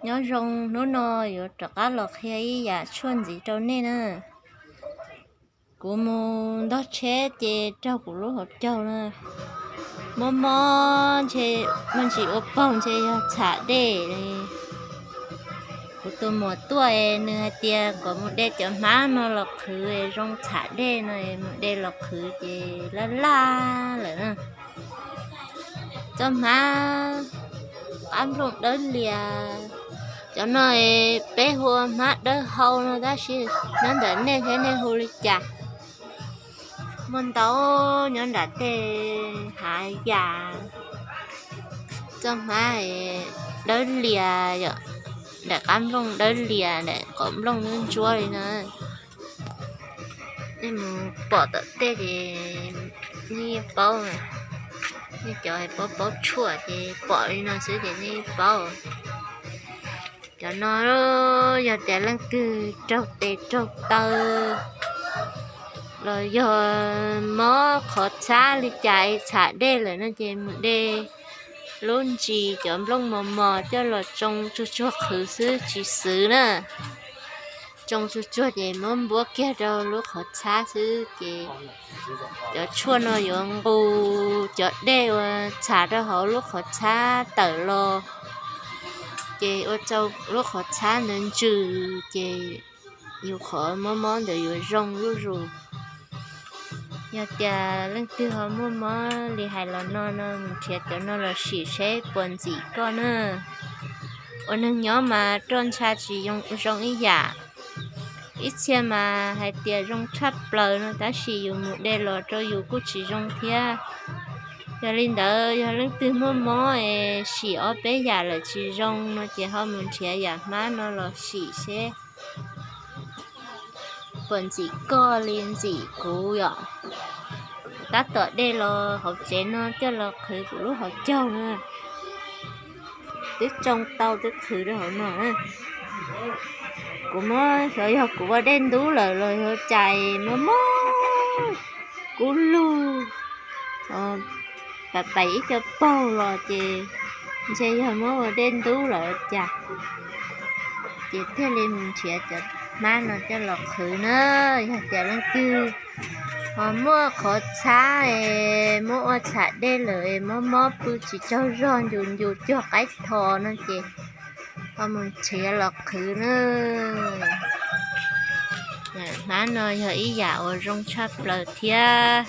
Nyob zoo, hnub no yuav rov qab los qhia ib yam tshuaj ntxiv rau nej na. Kuv mus ntog tsheb ces raug kuv lub hauv caug na, mob mob ntshe, muaj ntsis ua paug ntshe yog txham dej li. Kuv tus muam tuaj es nws hais tias kom mus de cov hmab no los qhwv es zoo txham dej no, mus de los qhwv ces laj laj lawm na. Txoj hmab qab nplooj dawb lias, cov no peb hu ua hmab dawb hau no tab sis nyob ntawm nej thiab nej hu li cas. Muaj ntau nyob nram tej hav yam. Txoj hmab dawb lias yom, nram qab nplooj dawb lias, nram qab nplooj ntsuab ntsuab li no. Nej mus pom tom tej ces nej yeej paub, nej cov paub paub tshuaj ces pom li no xwb ces nej yeej paub. Cov no yog tias leej twg raug tes raug taw los yog mob qhov txhab li cas es txham dej lawm no ces mus de lub ntsis cov nplooj mos mos coj los tsoo tsuag tsuag qhwv xwb tsis xwv na. Tsoo tsuag tsuag ces muab npuab kiag rau lub qhov txhab xwb ces cov tshuaj no yuav nqus cov dej uas txham rau hauv lub qhov txhab tawm los, ces ua rau lub qhov txhab ntawd ntsws ces yus qhov mob mob ntawd yuav zoo zuj zus. Yog tias leej twg ho muaj mob li hais los no no mus nrhiav cov no los sim seb puas ntxim koj na. Ua neeg nyob mas roj ntsha tsis zoo ib yam. Ib txhia mas hais tias zoo tshaj plaws no tab sis yus mus de los rau yus kuj tsis zoo thiab. Yog li ntawd yog leej twg muaj mob es sim ob peb yam lawm tsis zoo no ces ho mus nrhiav yam hmab no los sim seb puas ntxim koj li ntxim kuv yom. Tab tom de los hauv tsev no coj los qhwv kuv lub hauv caug na. Twb tsoo tau twb qhwv rau hauv no. Kuv muab xyov yog kuv ua dej ntub lawm los yog cas muab mob kub lug, pais pais ib co paug los ces ntshe yog muab ua dej ntub lawm cas. Ces thiaj li mus nrhiav cov hmab no coj los qhwv na. Yog tias leej twg ho muaj qhov txhab es muab ua txham dej lawm es mob mob pw tsis tsaug zog ncus ncus cuag qaib tho no ces ho mus nrhiav los qhwv na. Hmab no yog ib yam uas zoo tshaj plaws thiab.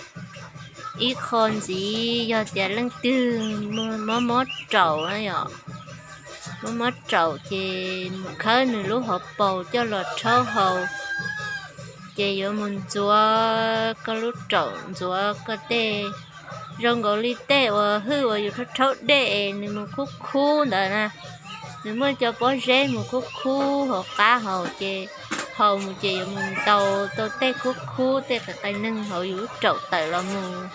Ib qho ntxiv yog tias leej twg mob mob raum na yom, mob mob raum ces mus khawb nws lub hauv paus coj los rhaub haus, ces yuav mus ntxuav koj lub raum, ntxuav koj tej, zoo nkaus li tej uas hwj uas yus rhaub rhaub dej es nws mus khub khub ntawd na. Nws muaj cov pob zeb mus khub khub hauv qab haus ces haus mus ces yuav mus ntaus tau tej khub khub tej qias qai neeg hauv yus lub raum tawm los mus.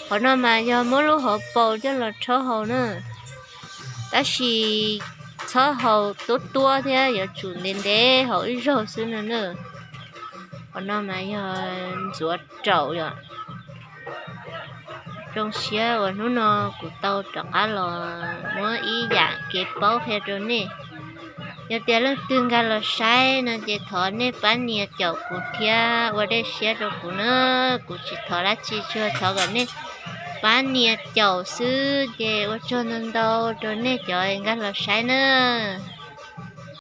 Qhov no mas yog muab lub hauv paus coj los rhaub haus na, tab sis txhob haus tuab tuab thiab yuav tsum ntev ntev haus ib zaug xwb no na. Qhov no mas yog ntxuav raum yom. Zoo siab uas hnub no kuv tau rov qab los muab ib yam kev paub qhia rau nej. Yog tias leej twg nkag los saib no ces thov nej pab nias caum kuv thiab ua dej siab rau kuv na. Kuv tsis thov dab tsi, tsuas thov kom nej pab nias caum xwb ces ua tsaug ntau ntau rau nej cov nkag los saib na.